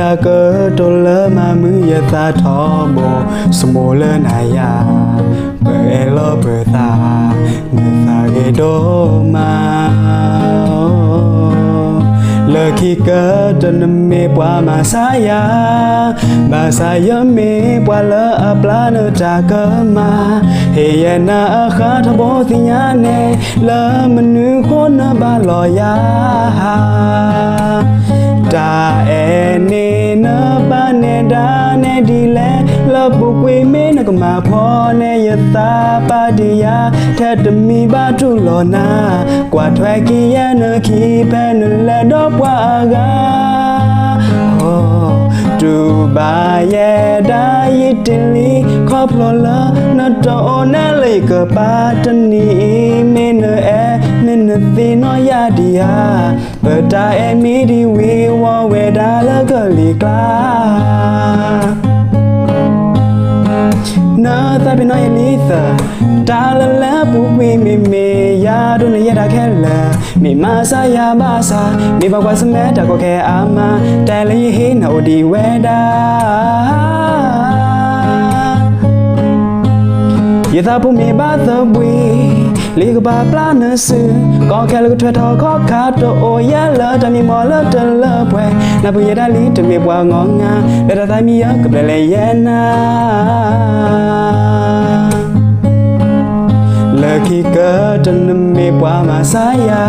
တၢ်ကတိၤလၢမၤမုာ်ယသးထီဘိ, ဆိမိၣ်လၢနၤယၤ, ပအဲၣ်လီၤပသး, မုာ်သးဂ့ၤဒိၣ်မး လၢခံကတၢၢ်နမ့ၢ်ပှၤမၤဆါယၤ, ဘၣ်ဆၣ်ယမ့ၢ်ပှၤလၢအပျၢ်နတၢ်ကမၣ်, ဟ့ၣ်ယဲနၤအဃၣ်ထီဘိသ့ၣ်ညါန့ၣ်, လၢမနုၤဃိနဘၣ်လီၤယၤ တၢ်အဲၣ်န့ၣ်နဘၣ်နဲၣ်ဒါနဲၣ်ဒ်လဲၣ်, လၢပူၤကွံာ်မ့ၢ်နကမၤဖှီၣ်န့ၢ်ယသးပာ်တယၤ, ထဲတမံၤဘၣ်တူၢ်လိာ်နၤ, ကွၢ်ထွဲက့ၤယဲနခံဖဲနလဲၤဒီးပှၤအဂၤ တူၢ်ဘၣ်ယဲဒၣ်ယတ့ၢ်လံ, ခီဖျိလၢနတအိၣ်န့ၣ်လၢယကပၤတနံၤအံၤ, မ့ၢ်နအဲၣ်မ့ၢ်နသ့ၣ်နီၣ်ယၤဒံးဧါ, ပတၢ်အဲၣ်မ့ၢ်ဒံးဝံၤဝီဝဲဒၣ်လၢကလံၤကျါ နသးပ့ၤနီၣ်ယၤလံသၢ, တၢ်လၢလဲၤပူၤကွံာ်မ့မ့ၢ်ယၤဒိးန့ၢ်ယဲဒၣ်ခဲလၢာ်, မ့ၢ်မၤဆါယၤဘၣ်ဆၣ်, မ့ၢ်ဘၣ်ကွၢ်ဆၢၣ်မဲာ်တၢ်ကီခဲအါမး, တၢ်လၢယဟ့ၣ်နၤအိၣ်ဒံးဝဲဒၣ် ယသးပူၤမ့ၢ်ဘၣ်သဘှံး, လၢယကဘၣ်ပျၢ်နစု, ကီခဲလၢာ်ကထွဲထီၣ်ခီၣ်ခါတအိၣ်ယဲလၢတၢ်မံမီၢ်လၢတလၢပှဲၤ, နၢ်ပၢၢ်ယဲဒၣ်လံတမ့ၢ်ပှၤငီၢ်ငါ, လၢတၢ်သးမံယၤကဘျဲးလဲၤယဲနၤ လၢခံကတၢၢ်နမ့ၢ်ပှၤမၤဆါယၤ,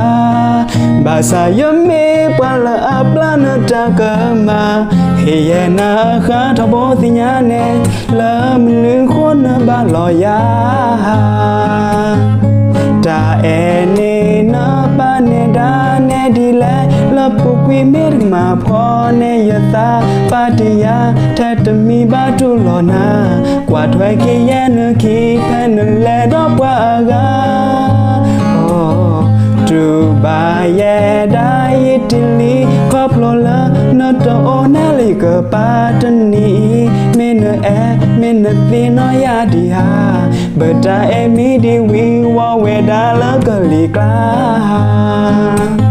ဘၣ်ဆၣ်ယမ့ၢ်ပှၤလၢအပျၢ်နတၢ်ကမၣ်, ဟ့ၣ်ယဲနၤအဃၣ်ထီဘိသ့ၣ်ညါန့ၣ်, လၢမနုၤဃိနဘၣ်လီၤယၤ တၢ်အဲၣ်န့ၣ်နဘၣ်နဲၣ်ဒါနဲၣ်ဒ်လဲၣ်, လၢပူၤကွံာ်မ့ၢ်နကမၤဖှီၣ်န့ၢ်ယသးပာ်တယၤ, ထဲတမံၤဘၣ်တူၢ်လိာ်နၤ, ကွၢ်ထွဲက့ၤယဲနခံဖဲနလဲၤဒီးပှၤအဂၤ တူၢ်ဘၣ်ယဲဒၣ်ယတ့ၢ်လံ, ခီဖျိလၢနတအိၣ်န့ၣ်လၢယကပၤတနံၤအံၤ, မ့ၢ်နအဲၣ်မ့ၢ်နသ့ၣ်နီၣ်ယၤဒံးဧါ, ပတၢ်အဲၣ်မ့ၢ်ဒံးဝံၤဝီဝဲဒၣ်လၢကလံၤကျါ